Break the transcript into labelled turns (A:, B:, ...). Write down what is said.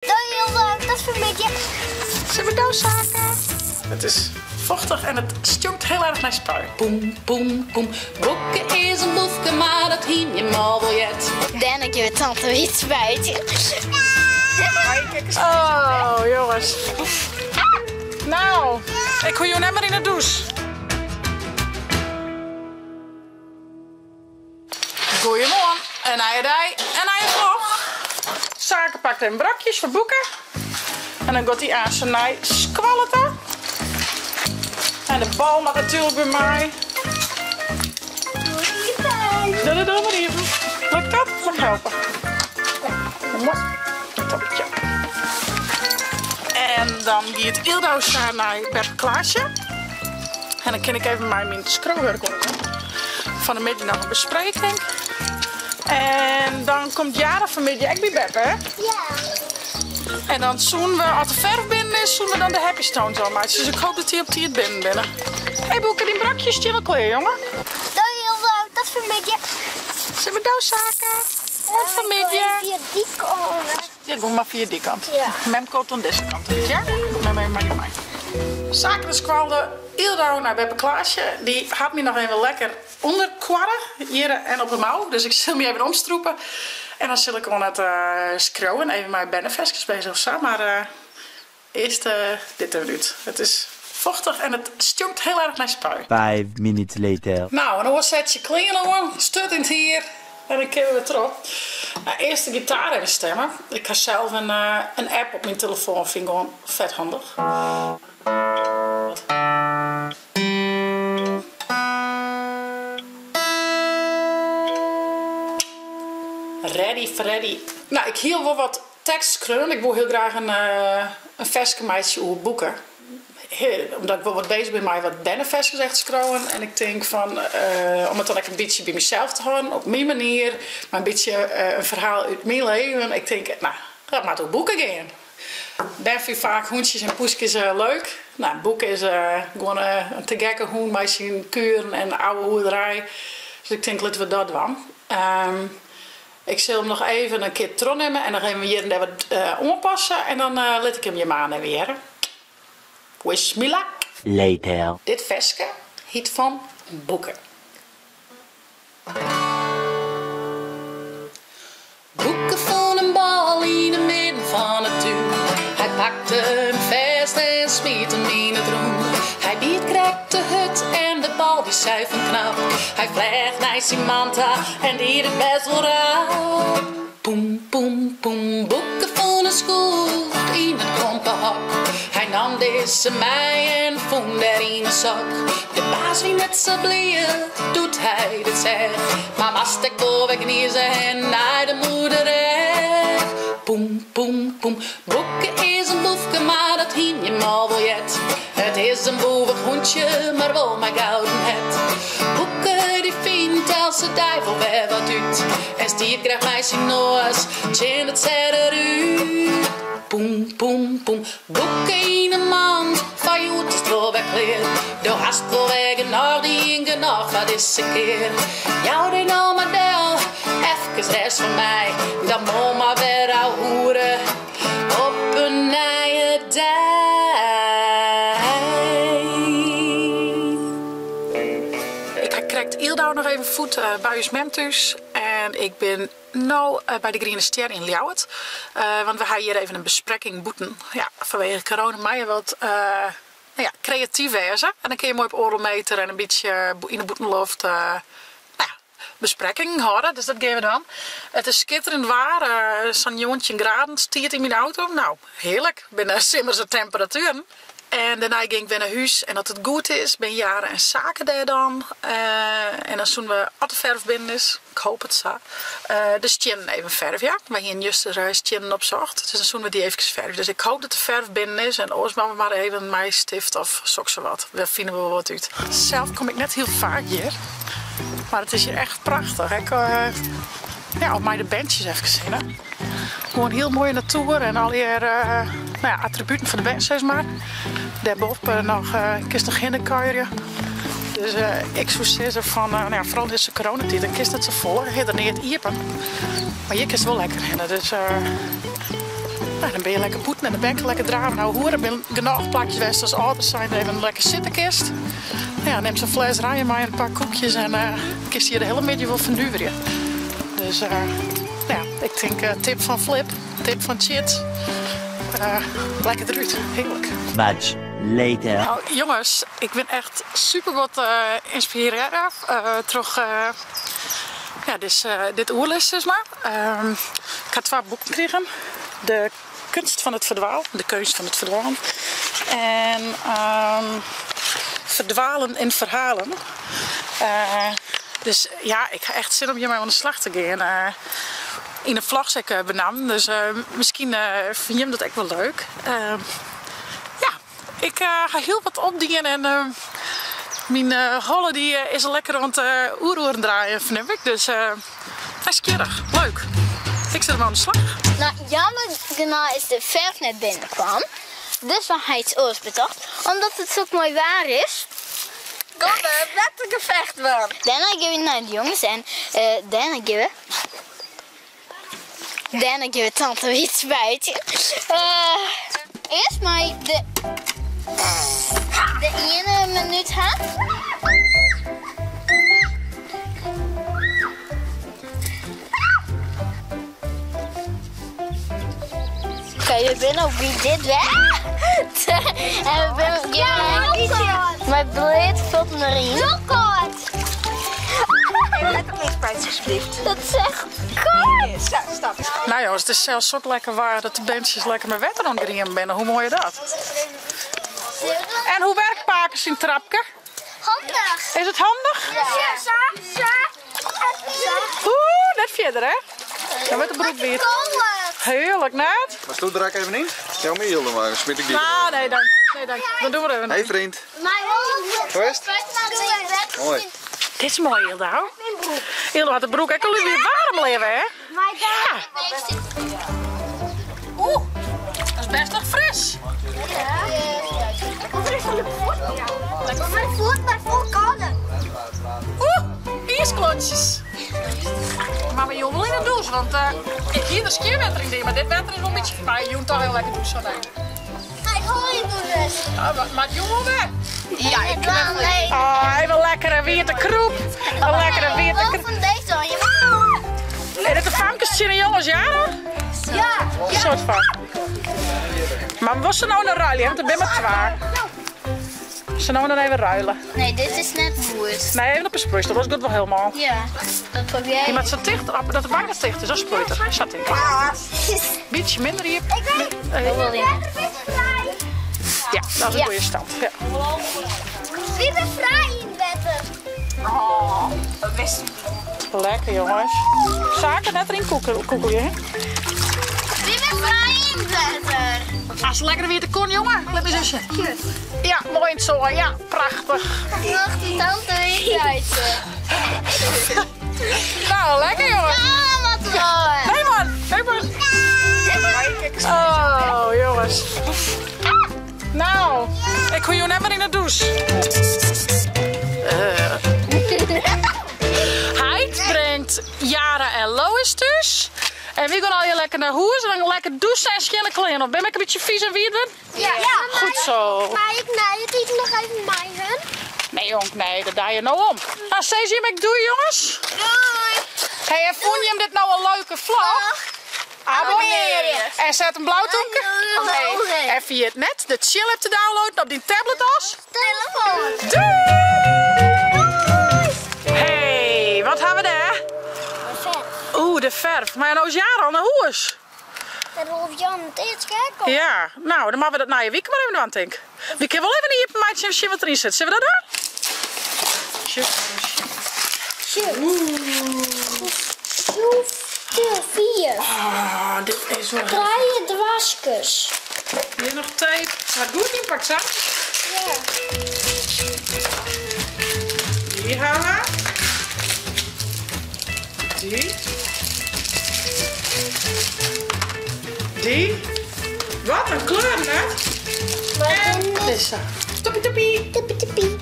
A: Doei tot vanmiddag.
B: Sille we do Sake? Het is vochtig en het stjonkt heel erg nei spui.
C: Poem, poem, poem. Boeke is in boefke, mar dat hiene jim al wol heard.
A: Dêrnei gean we tante wer spuitsje.
B: Oh, jonges. Nou, ik hoech jo net mear yn de dûs. Goeiemoarn, in nije dei, in nije vlog. Sake pakt even brokjes foar Boeke. En dan giet hy aanst nei skoalle ta. En de bal moat natuerlik by my. Doe de doar mar iepen. Lukt dat? Moat ik helpe? Moai. Topje. En dan giet Yldau sa nei Beppe Klaasje. En dan kin ik even mei myn skriuwwurk oan de gong. Fan 'e middei noch in bespreking. En dan komt Jara fanmiddei ek by beppe, hè?
A: Ja.
B: En dan soenen we, as de ferf binnen is, soenen we dan de Happy Stones ôfmeitsje. Dus ik hoop dat dy op tiid binnen binne. Hey Boeke, dyn brokjes stean al klear, jonge.
A: Doei Hilda, tot vanmiddei.
B: Sille we do Sake? Oant fanmiddei.
A: Fia dy kant.
B: Ja, gong mar fia dy kant.
A: Ja.
B: Mem komt oan dizze kant út, ja? Mem even mei dy mei. Sake de skoalde Yldau nei beppe Klaasje. Dy hat my noch even lekker ûnderkoarre, hjir en op 'e mou. Dus ik sil my even omstrûpe. En dan sil ik oan it skriuwen, even mei berneferskes bezich of sa. Mar earst dit even út. It is fochtich en it stjonkt hiel erch nei spui.
D: Five minutes later.
B: Nou, in oar setsje klean oan, sturt yn it hier en dan kinne we wer troch. Nou, earst de gitaar even stimme. Ik ha sels in app op myn telefoan, fyn ik gewoan fet handich. Ready Freddy. Nou, ik hie al wol wat tekst skreaun. Ik woe hiel graach in ferske meitsje oer Boeke. Omdat ik wol wat bezich bin mei wat berneferskes echt skriuwen. En ik tink fan, om it dan ek in bytsje by mysels te hâlden, op myn manier, mei in bytsje in ferhaal út myn leven. Ik tink, no, dat moat oer Boeke gean. Bern fine faak hûntsjes en poeskes leuk. No, Boeke is gewoan in te gekke hûn mei syn kueren en ouwehoederij. Dus ik tink, litte we dat dwaan. Ik sil him noch even in kear trochnimme en noch even hjir en dêr wat oanpasse en dan lit ik him jim moarn even hearre. Wish me luck!
D: Later.
B: Dit ferske hyt fan Boeke.
C: Boeke fûn in bal yn 'e midden fan 'e tún. Hy pakte him fêst en smiet him yn it rûn. Hy biet krekt te hurd en de bal die sei fan knap. Hy fleach nei syn man ta en die it bêst wol rap. Poem, poem, poem, Boeke fûn in skoech yn it klompehok. Hy nam dizze mei en fûn dêryn in sok. De baas wie net sa bliid doe't hy dit seach, mar moast ek wol wer gnize en nei de moederij. Poem, poem, poem, Boeke is in boefke, mar dat hiene jim al wol heard. It is in boevich hûntsje, mar wol mei gouden hert. Boeke dy fynt eltse dei wol wer wat út en stiet graach mei syn noas tsjin it serrerút. Poem, poem, poem, Boeke yn 'e mand, foar hjoed is it wol wer klear. Do hast wol wer genôch dien, genôch foar dizze kear. Jou dy no mar del, efkes rêst fan my, dan moarn mar wer ouwehoere op in nije dei.
B: Ik ha krekt Yldau noch even voet by ús mem thús en ik bin No by de Griene Stjer yn Ljouwert, want we ha hjir even in besprekking bûten. Ja, fanwege corona meie we wat no ja, kreatyf wêze. En dan kinne je moai op oardel meter en in bytsje yn de bûtenloft no ja, besprekkingen hâlde. Dus dat gean we dwaan. It is skitterend waar, sa'n 19 graden stiet yn myn auto. No, hearlik, binne simmerse temperatueren. En dêrnei gean ik wer nei hús en as it goed is bin Jara en Sake dêr dan. En dan soene we, as de ferf binnen is, ik hoop it sa, de stiennen even fervje. Wy hiene juster stiennen opsocht, dus dan soene we dy eefkes fervje. Dus ik hoop dat de ferf binnen is en oars moatte we mar even mei stift of soksawat. Dêr fine we wol wat út. Sels kom ik net hiel faak hjir, mar it is hjir echt prachtich. Ek ja, om mei de berntsjes efkes hinne. Gewoan hiel moaie natoer en allegear no ja, attributen fan de bern sis mar. Dêrboppe noch kinst noch hinne kuierje. Dus ik soe sizze fan no ja, foaral dizze coronatiid, dan kinst net safolle, is der neat iepen. Mar hjir kinst wol lekker hinne, dus. Nou, dan bin je lekker bûten en de bern lekker draven. Nou, hoer, der binne genôch plakjes wêr'tst as âlder zijnde even lekker sitte kinst. Ja, nimst in fles rije mei en in paar koekjes en kinst hjir de hiele middei wol fernuverje. Dus ja, ik tink tip fan Flip, tip fan Tjits. Lekker derút, hearlik.
D: Much later.
B: Nou, jonges, ik bin echt super wat ynspirearre troch ja, dit oerlis sis mar. Ik ha twa boeken krigen. De kunst van het verdwalen, de keunst fan it ferdwalen. En Verdwalen in verhalen. Dus ja, ik ha echt sin om hjirmei oan de slach te gean. Yn de vlogs ek benammen. Dus miskien fine jim dat ek wol leuk. Ja, ik ha hiel wat opdien en myn holle dy is al lekker oan it oeroeren draaien fernim ik. Dus nijsgjirrich, leuk. Ik sil dermei oan de slach.
A: Nou, jammer genôch is de ferf net binnenkwam. Dus dan ha iets oars betocht. Omdat it sok moai waar is.
E: Kom we wettergevecht dwaan.
A: Dêrnei gean we nei de jonges en dêrnei gean we. Dêrnei gean we tante Wiet spuitsjen. Earst mei de de iene minút ha. Oké, we binne op by dit wetter. En we binne gean mei bleate fuotten deryn. Zo koud!
E: Even let op mijn spuit, alsjeblieft.
A: Dat is echt koud!
E: Zo, stap.
B: Nou jongens, it is sels sok lekker waar dat de berntsjes lekker mei wetter oan it griemen binne. Hoe moai is dat? En hoe werkt pake syn trapke?
A: Handich.
B: Is it handich?
A: Ja. Sa, sa, sa.
B: Oeh, net fierder hè? Dan wurdt de broek wiet. Hearlik, net?
F: Maar stoel er ook even in? Ja, maar Hilde maar, smit ik die.
B: Ah, nee, dank. Nee, dank. Dan doen we er even.
F: Hey vriend. Hoe is het? Mooi.
B: Dit is mooi, Hilde. Hilde had de broek ek al weer warm leven, hè? Ja. Oeh, dat is best nog fris.
A: Ja. Mijn voet maar vol kannen.
B: Oeh, iesklontjes. Maar we jongen wel in de douche, want ik hier de skeerwetter in, maar dit wetter is wel een beetje. Maar je moet toch heel lekker douchen, zo denk ik.
A: Ik hoor je douchen.
B: Ja, maar het jongen wel.
A: Ja, ik ben nee.
B: Oh, even lekkere witte kroep. Een lekkere witte kroep.
A: van deze al.
B: En het de famkes zien jongens, ja?
A: Ja.
B: Een soort van. Maar was ze nou een ruilen? Want er ben maar twee. Ze nou dan even ruilen.
A: Nee, dit is net goed.
B: Nee, even op een sproeister. Dat was goed wel helemaal.
A: Ja, dat probeer
B: Je maakt zo dicht, dat het bijna dicht is, dat sproeit er. Zat ik. Beetje minder hier.
A: Ik weet. Dat wil je.
B: Ja, dat is een goede stand. Ja.
A: Wie ben vrij in wetter?
E: Oh, dat wist ik niet.
B: Lekker jongens. Zaken net erin koekelje, hè?
A: Wie ben vrij in wetter?
B: Als lekker weer te kon, jongen. Let me zusje. Ja, mooi in het zooi. Ja, prachtig.
A: Wacht, die tante weer uit.
B: Nou, lekker jongen.
A: Ah, wat mooi.
B: Nee man, nee man. Oh, jongens. Nou, ik hoor jou net maar in de douche. Heit brengt Jara en Lois thuis. En we gaan al je lekker naar huis en dan lekker douchen en schillen kleren. Of ben ik een beetje vies en wierd?
A: Ja. Ja.
B: Goed zo.
A: Maar ik nee, het is nog even mij hun.
B: Nee jong, nee, dat daar je nou om. Nou, steeds je ik doei jongens.
A: Doei.
B: Hey, en vond je hem dit nou een leuke vlog? Abonneer je. En zet een blauw toekje.
A: Nee.
B: En via het net de chill app te downloaden op die tablet als.
A: Telefoon.
B: Doei. Hey, wat hebben we daar? Oeh, de verf. Maar nou is Jara al naar huis.
A: En Rolf Jan het eerst kijken.
B: Ja, nou, dan maken we dat na je week maar even aan, denk ik. We kunnen wel even een maatje en zien wat erin zit. Zullen we dat doen? Tjuf.
A: Vier.
B: Ah, dit is wel...
A: Draaien dwarskus.
B: Hier nog tape. Het gaat goed inpakt, zo.
A: Ja.
B: Die halen. Die. Die. Wat een kleur, hè?
A: Maar
B: En deze. Toppie, toppie.
A: Toppie, toppie.